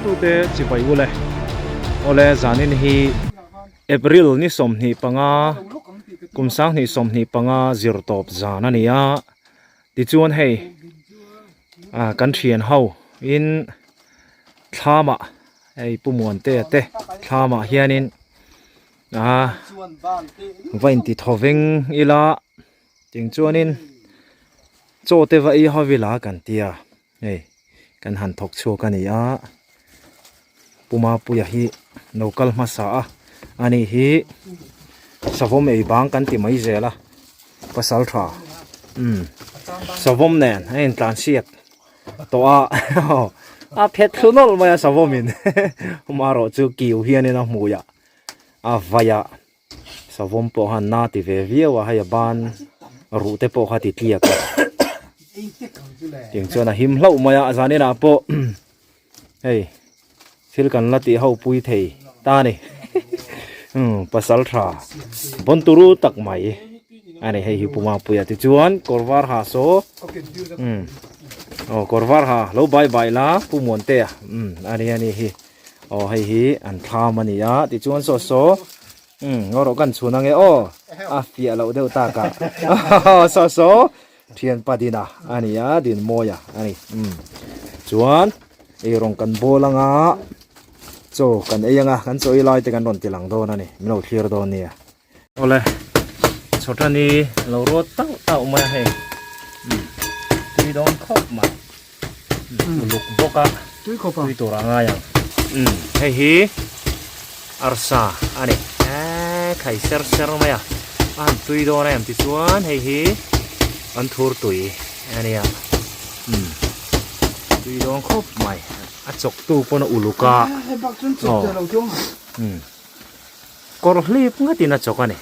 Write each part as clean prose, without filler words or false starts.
thlirtute chibai ule. Awle zanin hi April ni 25 kum 2025 zir tawp zan a ni a. Tichuan hei ah kan thian ho in thlamah hei Pu Muantea te thlamah hianin ah va inti thawveng ila Ting chuanin chaw te va ei ho ila kan tia hei kan han thawk chhuak a ni a Pu Mapuia hi lo kal hmasa a ani hi savawm ei bang kan ti mai zel a pasal tha umm savawm nen a intlan siak tawh a a phet thlu nawlh mai a savawm in amaherawh chu kiu hianin a hmui ah a vai a. Savawm pawh khan na ti ve viau a, hei a ban ruh te pawh kha ti tliak a. Tiang chuan a him hlauh mai a, zan inah pawh hei thil kan la tih ho pui thei ta a ni. Umm pasal tha bawn turu tak mai a ni hei hi Pu Mapuia tichuan kawr var ha saw umm aw kawr var ha lo bai bai la Pu Muantea umm a ni a ni hi. Aw hei hi an thlam a ni a tichuan saw saw umm ngaw rawh kan chhun ange aw a fiah loh deuh tak ah saw saw thianpa dina a ni a dinmawia a ni umm chuan eirawng kan bawl anga chaw kan ei anga kan chaw ei lai te kan rawn ti lang dawn a ni min lo thlir dawn nia. Awle chhawtani lo ruat tauh tauh mai a hei umm tui dawn khawp mai uluk bawk a tui khawp a tui tur a ngai ang umm hei hi arsa a ni eee khai ser ser mai a a han tui dawn em tichuan hei hi an thur tui a nia umm tui dawn khawp mai a chawk tu pawn a uluk a hei bak chuan chawk teh lo chuang umm. Kawr hlip ngatin a chawk a ni.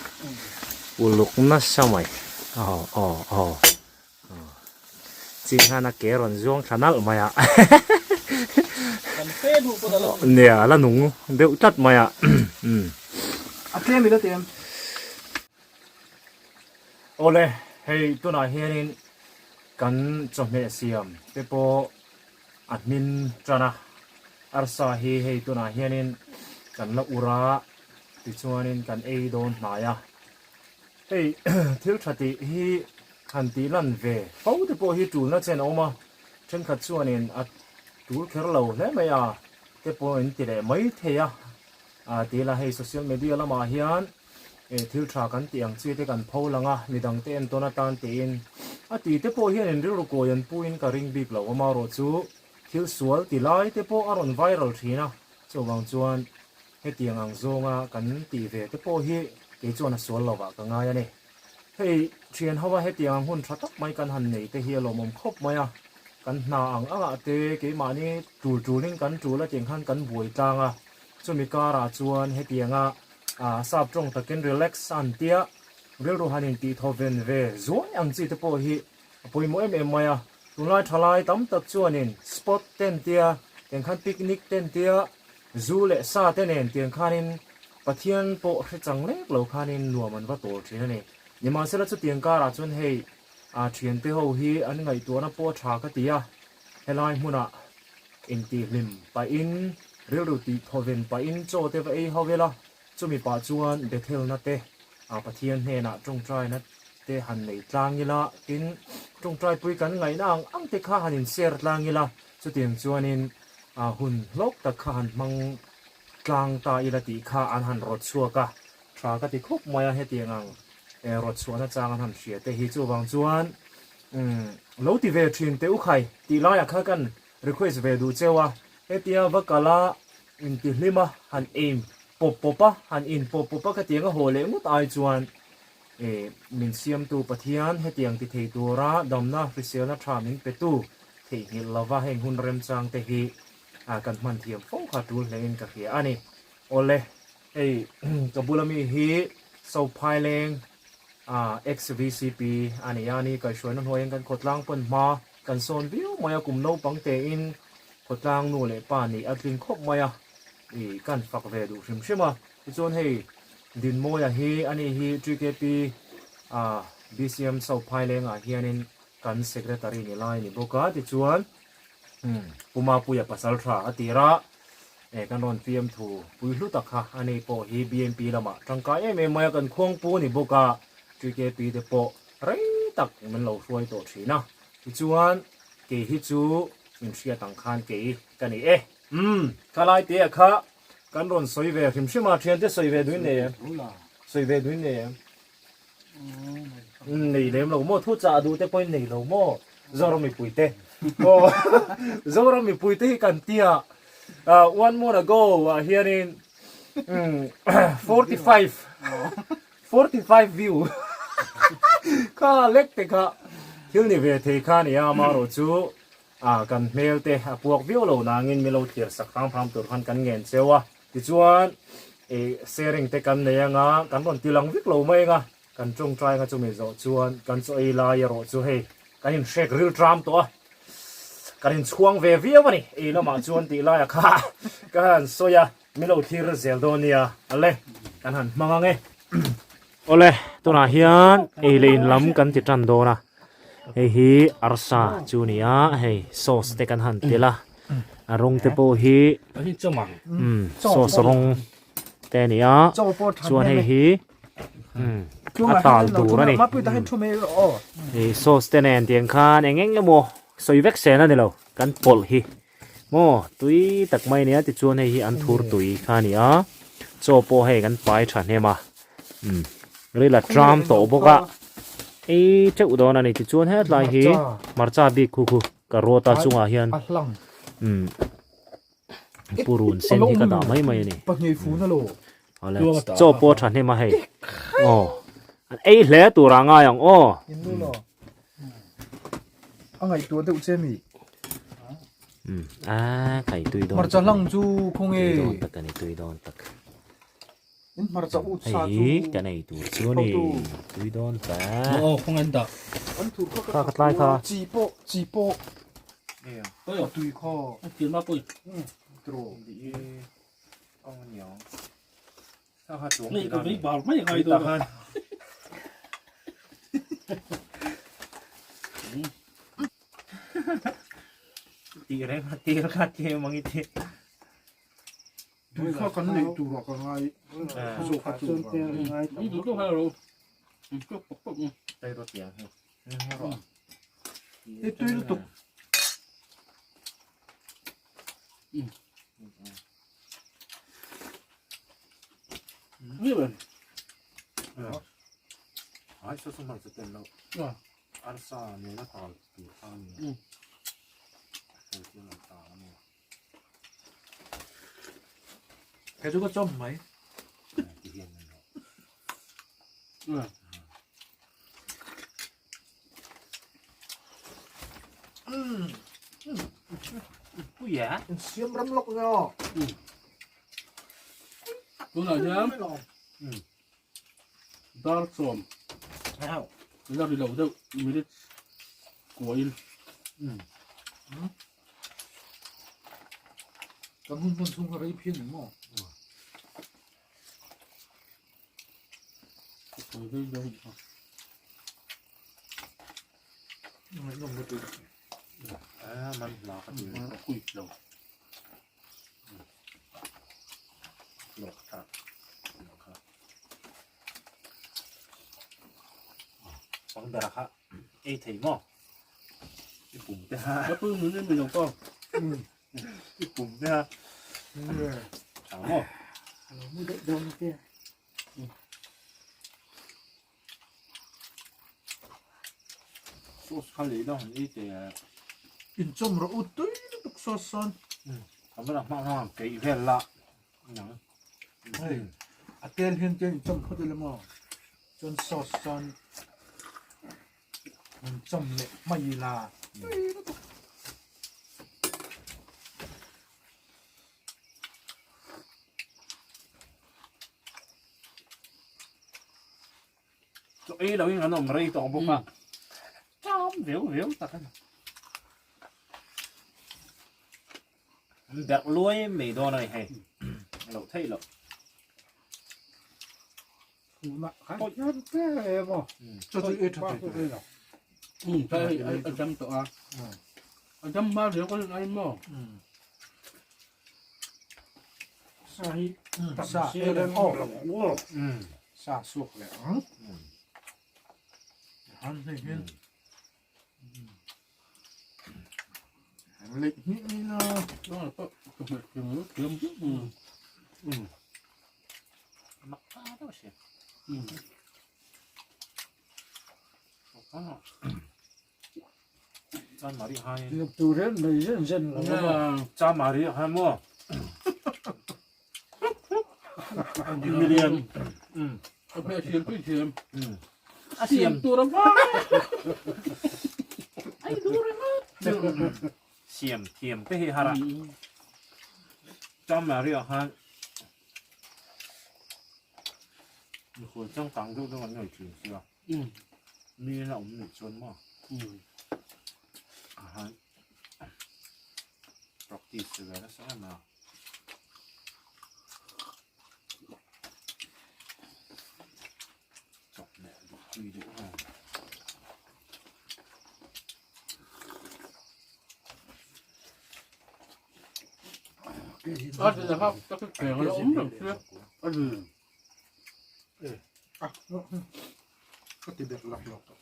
Uluk nasa mai. Aw aw aw. Ching hian a ke rawn zuang thla nalh mai a. Nia a la nung deuh tlat mai a. A tlem ila tlem. Awle hei tunah hianin kan chawhmeh siam te pawh a hmin tan a, arsa hi hei tunah hianin kan la ur a, tichuanin kan ei dawn hnai a. Hei thil tha tih hi han tih lan ve fo te pawh hi tulna chen a awm a, thenkhat chuanin a tul kher lo hle mai a te pawh in ti leh mai thei a, tih la hei social media lamah hian Eh thil tha kan tih ang chi te kan pho lang a, midang te entawn atan tiin a ti te pawh hian in rilru kawi an puin ka ring bik lo amarawh chu thil sual ti lai te pawh a rawn viral thin a, chuvang chuan hetiang ang zawnga kan tih ve te pawh hi kei chuan a sual lovah ka ngai a ni. Hei thian ho a hetiang ang hun tha tak mai kan han nei te hi a lawmawm khawp mai a, kan hna ang angah te keimahni tul tulin kan tul a tiang khan kan buai tlang a, chumi karah chuan hetianga Ah sap tawng takin relax an tia, rilru han intih thaw ven ve zuai ang chi te pawh hi a pawimawh em em mai a. Tunlai thalai tam tak chuanin spot ten tia, tiang khan picnic ten tia, zu leh sa te nen tiang khanin Pathian pawh hre chang lek lo khanin nuam an va tawl thin a ni. Nimahsela chutiang karah chuan hei ah thiante ho hi an ngaihtuahna pawh a tha ka ti a, helai hmunah Intihhlim pahin, rilru tih thawven pahin chaw te va ei ho ila, chumi pah chuan Bethelna te, Pathian hnenah tawngtaina te han nei tlang ila, tin, tawngtaipui kan ngaihna ang ang te kha han inshare tlang ila, chutiang chuanin hun hlawk tak kha han hmang tlang ta ila tih kha an han rawt chhuak a, tha ka ti khawp mai a, hetiang ang rawt chhuahna chang an han hria te hi chuvang chuan umm lo ti ve thin teh u khai tih laiah kha kan request ve duh cheu a, hetia va kal a intihlim a han aim pawp pawp a, han in pawp pawp a khatiang a haw leh ngawt ai chuan eh min siamtu Pathian hetiang ti thei tura damna hriselna tha min petu theihnghilh lova heng hun remchang te hi kan hman thiam fo kha tul hlein ka hria a ni. Awle hei ka bula mi hi Sophaileng ex-VCP a ni a ni kaihhruaina hnuaiin kan khawtlang pawn hma kan sawn viau mai a kum naupang tein khawtlang nu leh pa nih a tling khawp mai a i kan fak ve duh hrim hrim a tichuan hei Dinmawia hi ani hi TKP BCM Sophailengah hianin kan secretary ni lai a ni bawk a tichuan Pu Mapuia pasal tha a tir a. Kan rawn fiamthu pui hlu tak kha a ni pawh hi BMP lamah tangkai em em mai a, kan khuangpu a ni bawk a, TKP te pawh rei tak min lo hruai tawh thin a, tichuan kei hi chu min hriat ang khan kei ka ni e. Umm, khalai te ah kha kan rawn sawi ve hrim hrim a, thiante sawi ve duin nei em? Sawi ve duin nei em? Umm, nei lem lo maw, thu chah duh te pawhin nei lo maw, Zoram mipui te. Aw, Zoram mipui te hi kan tia, one month ago ah hianin umm 45 45 view kha lek te kha thil ni ve thei kha nia, amaherawhchu A kan hmel te a puak viau lo nangin mi lo thlir sak hram hram tur khan kan ngen cheu a, tichuan ih sharing te kan nei anga kan rawn ti lang vek lo mai anga kan tawngtai anga chumi zawh chuan kan chaw ei lai erawh chu hei kan inhrek ril tram tawh a, kan inchhuang ve viau a ni ei lamah chuan tih laiah kha ka han sawi a, mi lo thlir zel dawn nia ale kan han hmang ang e. Awle tunah hian ei leh in lam kan ti tan dawn a hei hi arsa chu a ni a hei sauce te kan han tel a a rawng te pawh hi umm sauce rawng te a ni a chuan hei hi umm a tal tur a ni hei sauce te nen tiang khan eng eng emaw sawi vek sen a ni lo kan pawlh hi. Maw tui tak mai ania tichuan hei hi an thur tui kha a ni a chaw pawh hei kan pai tha hnem a umm ril a tram tawh bawk a ei teuh dawn a ni tichuan hetlai hi hmarcha bik khu khu ka rawt a chungah hian umm purun sen hi ka dah mai mai a ni awle chaw pawh tha hnem a hei aw an ei hle tur a ngai ang aw. A ngaihtuah deuh che mi. Um a kai tui dawn. Hmarcha hlang chu khawnge. Tui dawn tak ani tui dawn tak. In hmarcha ut sa chu. Hei kan ei tur chu ni tui dawn ta. Aw khawnge an dah. An thur kha ka ka tlai kha. Chi pawh chi pawh. Tui kha. Tui ma pui. Tro. Ang niang. Nei ka vei bar mai ngai dawn a. Ti reng a tir kha ti mang i ti. Tui kha kan neih tur ah ka ngai zawk a chu. Ni du tu hai ro. Tuk tuk tuk. Tei ro tiang hi. Hei tui lutuk. Ai so so man ten lo. Arsa ne na tal tur kha ni. Hei chu an ta ani. Cái chú có chôm mấy? Ti hian an ro. Puia. Siam ram lawk nge aw. Tunah hian dar chawm la ri lo deuh minute kuahin. Kan hun hman chhung kha rei phian ang maw? Ei thei maw i pum te ha i pum te ha tha maw sauce kha lei dang ei te in chawm rawh u tui lutuk sauce sawn ka bula hmang hmang keih vel la nang hei a tel hian chuan in chawm phawt ila maw chuan sauce sawn in chawm leh mai ila tui lutuk. Chaw ei lo in kan awm rei tawh bawk a ṭam veu veu tak a ni. An berh luai mai dawn a ni hei a loh theih loh. Chaw chu ei tha thei tawh. A dam tawh a a dam hma riau ka rin ai maw. Sa hi sa elen aw lo aw. Sa suak leh ang. Han hei hian leh hnih ni la. Mak ta deuh si. Chan mari hai. Tur hian mai zen zen lo. Chan mari hai maw. Million. A siam pui thiam. A siam tur a vang. Ai dur ringawt. Siam thiam te hi har a. Chan mari ah khan mikhual changkang deuh deuh an nei thin sia. Mi in a awm nih chuan maw ah han practice ve nasa em a. Chawhmeh duh tui deuh em. A ti kha ka thuthleng a awm reng sia. A ti. Ka ti bek lak lak tawh.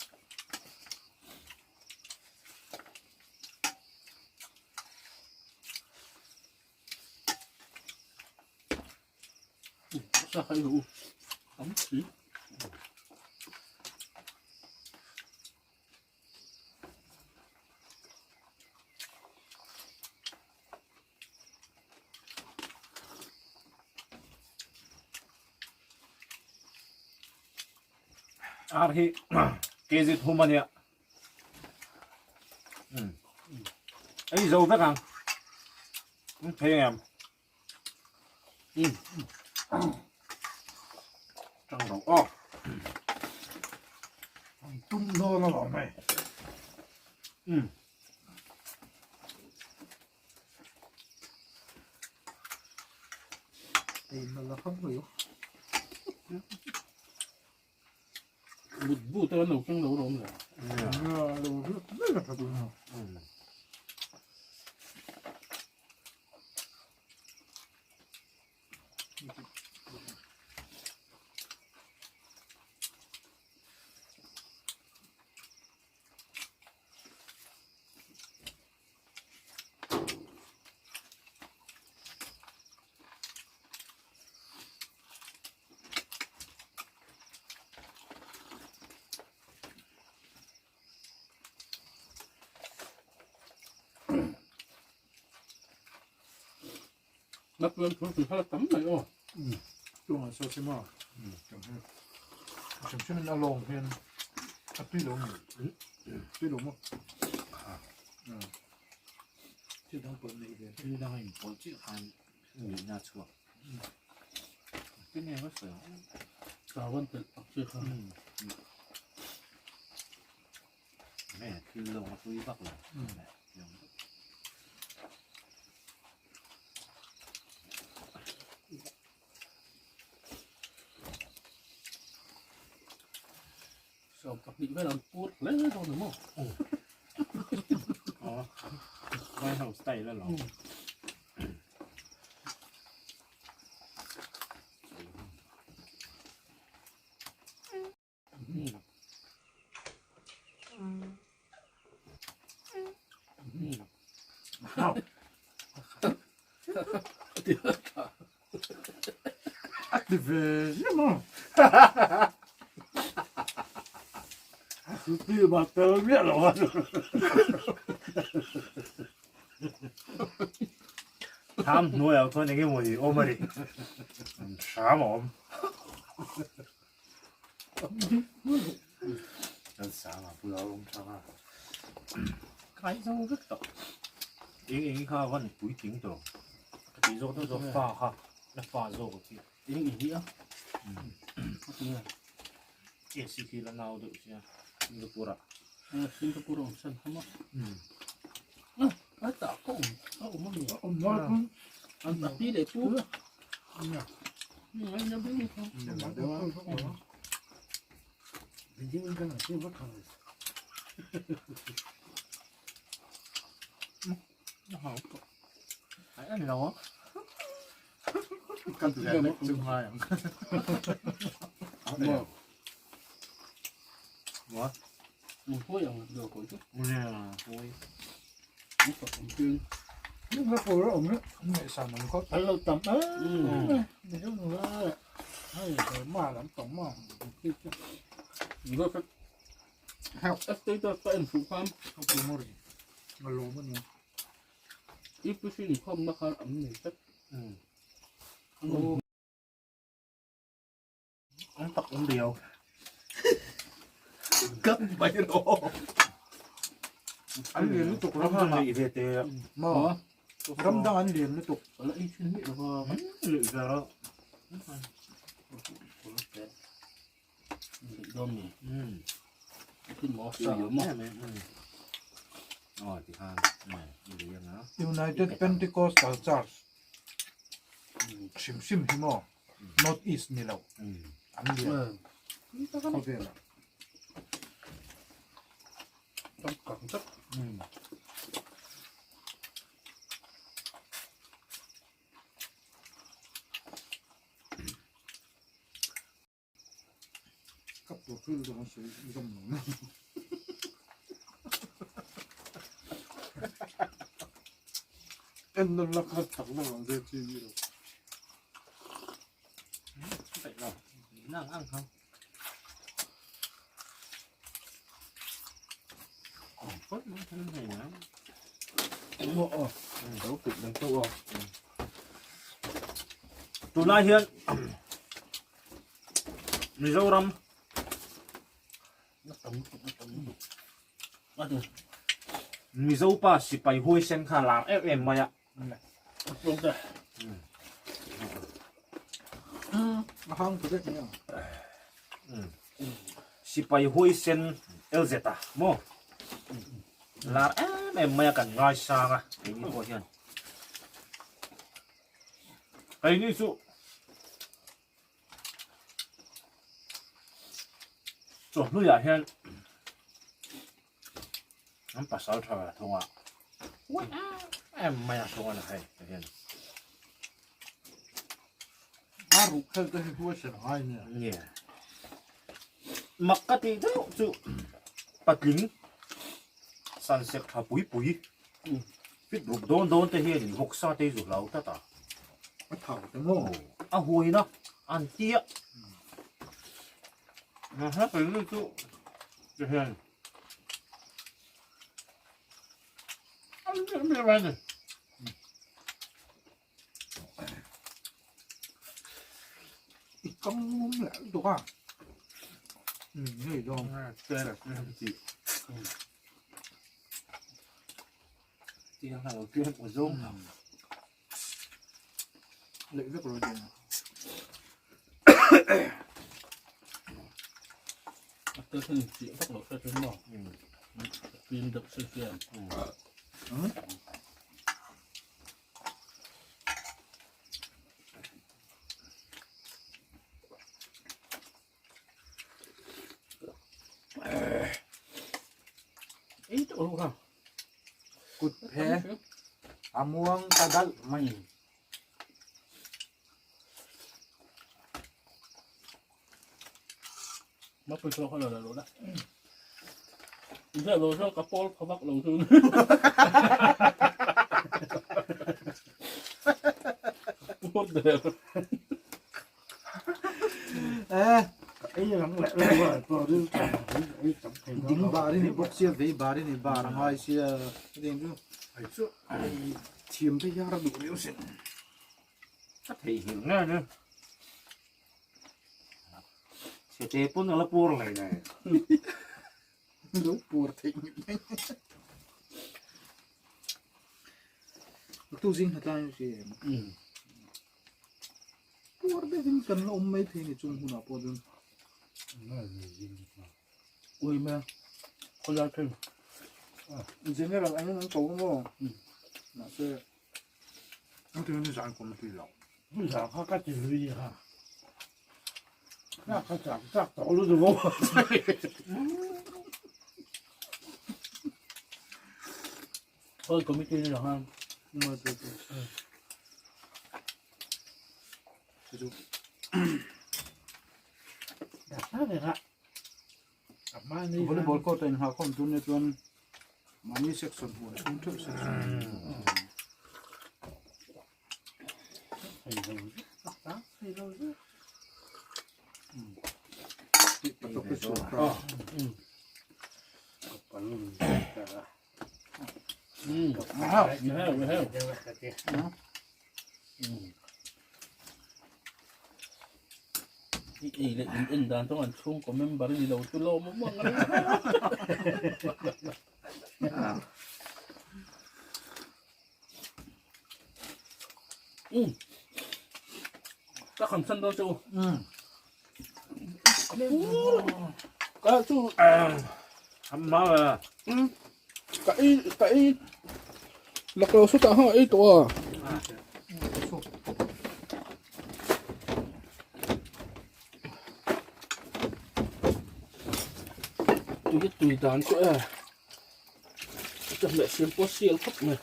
Sa khai ru. Am si. Ar hi kg thum a nia. Ei zo vek ang. Thei ang em. Tang ro aw. Tum dawn alawm hei. Ei na la kham ru. But bu te an lo keng lo rawm le. Lo ru mai la tha tu na. Nắp lên xuống thì khá là tắm này ô. Chuang sa si ma. Chum chum in a long hian a tui lo ni. Tui lo maw? Thil dang pawlh nei ve. Thil dang in pawlh chiah khan nihna a chhuak. Tin nge ka sawi ang. Chawan telh tak che kha. Nge thil lawng a tui vak lo. Sawm pahnih vel an pur hle dawn ang maw? Aw, vai ho style alawm. A ti ve ziah maw? Ti mah tel miah lo a. Tham hnuai ah khuan eng emaw ni awm a ni. Hram a awm. Kan sang a pula awm thang a. Kai zo vek tawh. Eng eng kha van puitling tawh. Ka tih zawk deuh zawk fa kha. La fa zawk a khi. Eng eng hi a. AC khi la nau deuh sia. Singapore ah. Singapore awm san hama. A tah ka awm a awm a mi. Awm nual kha. An a pi leh pu. Nia. Ngai na bing kha. Ai an lo. Kan ve lek chu ngai ang. Maw? Ui huai ang deuh kawi chu. Nia, huai. Ui fak awm chiang. Ning la pawr a awm le, an ngaihsan awm khawp. An lo tam a, Mizo nula leh hei Burma lam pang maw Mizo kha status ka en fuh khan. Ka pu mawri, a lawm a nia. UPC inkhawmna khan an nei tlat. An tak awm riau. Kat mai rawh. An lian lutuk ram dang ah. Lei ve te. Maw? Ram dang an lian lutuk. Ala ei thin miah lova. Lei ve rawh. Lei dawn ni. United Pentecostal Church hrim hrim hi maw North East ni lo an lian khawvelah. Ka profile zawng a sawi zawm lo na. En nawn la kha chak na vang zet chi ni lo. Nang ang hang. Tunlai hian Mizoram Mizo pa sipai huaisen kha lar em em mai a. Sipai huaisen LZ a maw lar em em mai a kan ngaisang a keini pawh hian. Keini chu Chawhnuiah hian an pasal tha thung a uai em em mai a thung a ni hei ti hian. A ruk khel te hi huaisen a ngai nia. Nia. Mak ka tih deuh chu patling sansek tha pui pui fit ruk dawn dawn te hian in vawksa te hi zu hlau tlat a. A thau te maw? A huaina an tia. Nasa keini chu ti hian an em em a ni. I kang ngum leh lutuk a. Ngei dawn. Tiang hna lo tiang u zawng. Leh vek lo dawn. A tel hian infiah vak loh hriat hian maw? Fim deuh se hian. Ei teuh lo kha. Kut phe a muang ta dalh mai. Mapui chu kha lo la lo la. Zia lo chu ka pawl pha vak lo chu. Pawl der. Ding bar i ni bawk sia vei bar i ni bar a ngai sia hetiang chu thiam te hian a duh riau sin. Ka theihnghilh nge ni. Chhete pawn a la pur lei nei. Lo pur theihnghilh mai. Tu zing hnatlai si em. Puar deuhin kan la awm mai thei ni chung hunah pawh chuan. Ui mea, khawlai thei. General angin an ko maw? Mahse, an ti ni zan committee lo. Zan kha ka ti lui ha. Ka chak chak tawh lu chu. Khawlai committee ni lo ha. Chu Volleyball court a inhahkhawm tur nia chuan mahni section hmuh chhung theuh section. I ei leh in en dan chuan an chhungkaw member ni lo chu lawm awm ang a Ka kham san dawn che u. Ka chu Amma a. Ka ei ka ei lak lo sutah hang a ei tawh a. Tui tui dan chu e. Ka hmeh siam pawh sial khawp mai.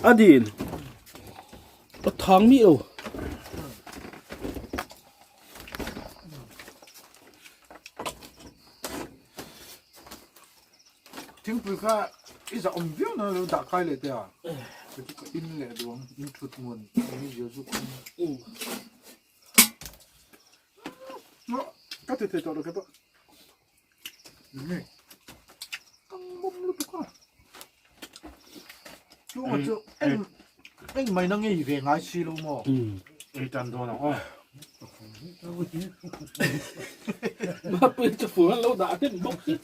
A din a thang mi lo. Thingpui kha i zah awm viau na lo dah kai leh teh a ka chu ka in leh duang in thut hmun eng i zir zuk in ka ti thei tawh lo ke pawh nge kang bawm lutuk a chunga chu eng eng mai na ngei ve ngai si lo maw Ei tan dawn ang aw. Mapui chu fur an lo dah hnem bawk si.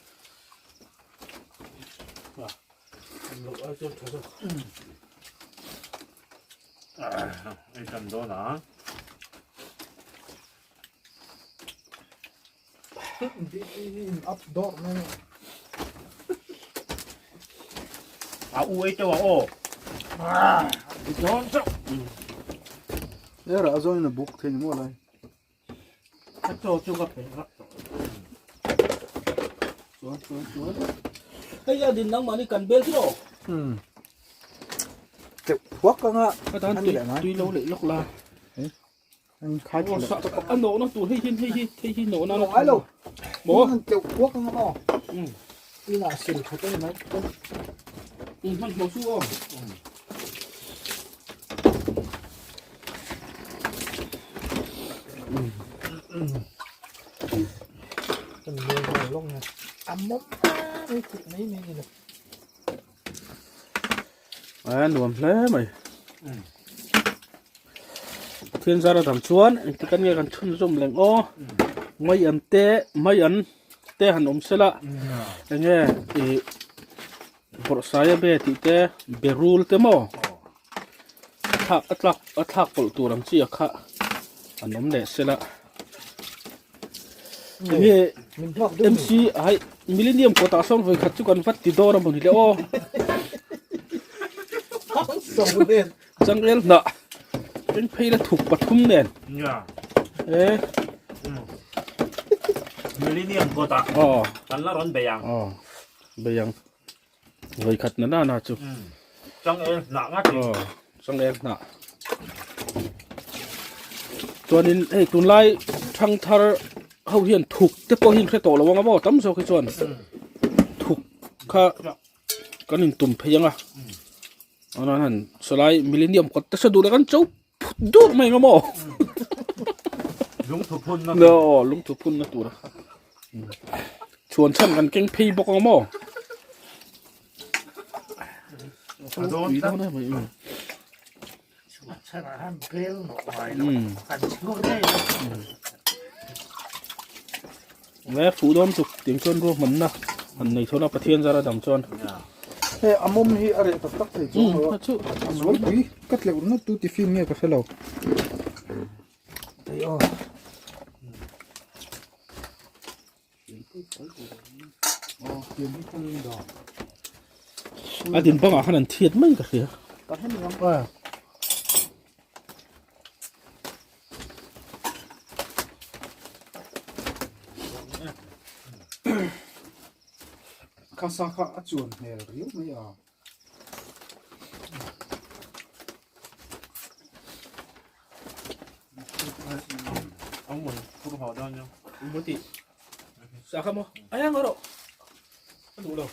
Lo ai chuan tha zawk. Ei tan dawn ang. Up dawr mai. A u ei teuh a aw. Dawn chauh. Era a zawin a buk thei ni maw lai. A chaw chu ka pe vak tawh. Chuan chuan chuan. Hei a din nang mahni kan bel tiraw. Hmm. Teuh thuak anga. Ka tan tui tui lo leh lawk la. A nawhna tur hei hi hei hi hei hi nawhna na ngai lo maw teuh kuak anga maw inah sil khat ani mai in hman hmawh chu aw kan nuai nuai lawk nia a mawm mai tih mai mai ni lo A nuam hle mai. Pathian zara dang chuan engtik an nge kan chhunzawm leng aw. Mai an te mai an te han awm sela enge ih bawrhsaia be tih te berul te maw a thlak a tlak a thlak pawlh tur ang chi a kha an awm leh sela. Enge MC ai Millennium kawtah sawn vawi khat chu kan vat ti dawn a mawni le aw. Changel hnah eng phei la thuk pathum nen. E. Millennium kawtah kan la rawn bei ang. Aw bei ang. Vawi khat na na na chu. Changel hnah ngat in. Aw changel hnah. Chuanin hei tunlai thangthar ho hian thuk te pawh hi an hre tawh lo ang a maw tam zawk hi chuan thuk kha kan in tum phei ang a. An han sawlai millennium kawt te sa duh leh kan cho phut dur mai ang a maw. Lungthu phun na tur. Aw lungthu phun na tur. Chhuan chhan kan keng phei bawk ang maw. A dawn tlat. Chhuan chhan ah han bel nawh ngai lo. Kan chhur ngei lo. Nge fuh dawn tuk tiang chuan ruahmanna han nei chuan a Pathian zara dam chuan. He a mawm hi a reh tak tak thei chuang lo a. A zualpui ka tleuh ringawt tu ti film nge ka hre lo. Tei aw. A din bangah khan an thiat mai ka hria. Kha sa kha a chuan hmel riau mai a. Sa kha maw? Ai ang rawh. A duh lo.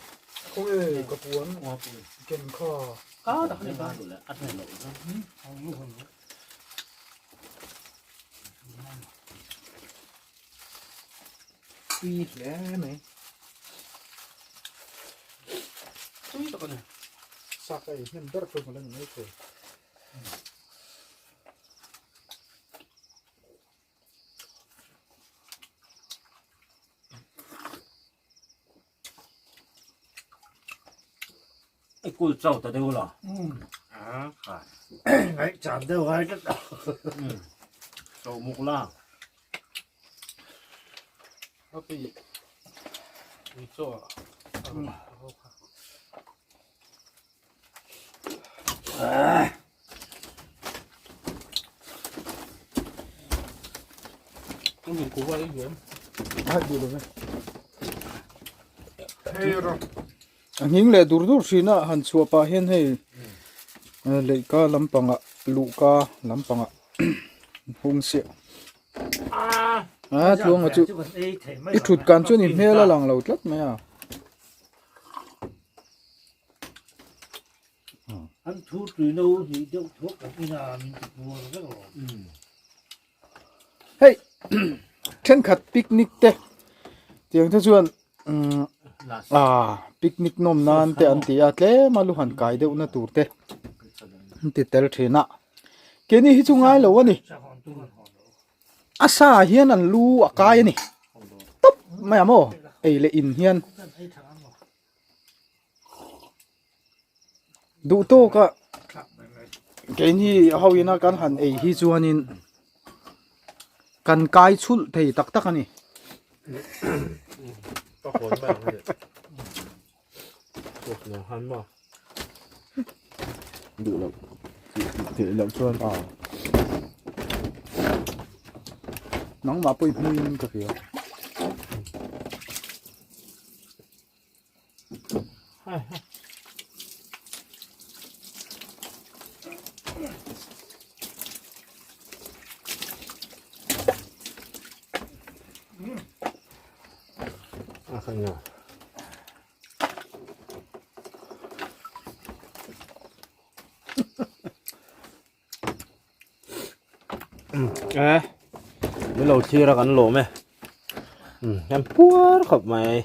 Khawnge ka puan ken kha. Ka dah ni ka. Tui hle mai. Tui tak a ni. Sa ka ei hnem ber chu ka la ni mai thei. I kul chau ta deuh la. Ngai chan deuh ngai tlat a. Chau muk la. Happy. Ui chaw. A nghing leh dur dur thin a han chhuah pah hian hei leihka lampangah luhka lampangah hung siah a tluanga chu i thut kan chuan i hmel a lang lo tlat mai a. An thu tui no hnih deuh thuak kan ina min ti puar vek alawm. Hei thenkhat picnic te tiang te chuan ah picnic nawm nan te an ti a tlem a lu han kai deuh na tur te an ti tel thin a keini hi chu ngai lo a ni a sa hian an lu a kai a ni tawp mai ang maw ei leh in hian. Duh tawk a keini ho ina kan han ei hi chuanin kan kai chhulh thei tak tak a ni. Duh loh tih loh chuan a. Nangmah pawh i hmuin ka hria. Eh, min lo thlir a kan lawm e. Kan puar khawp mai.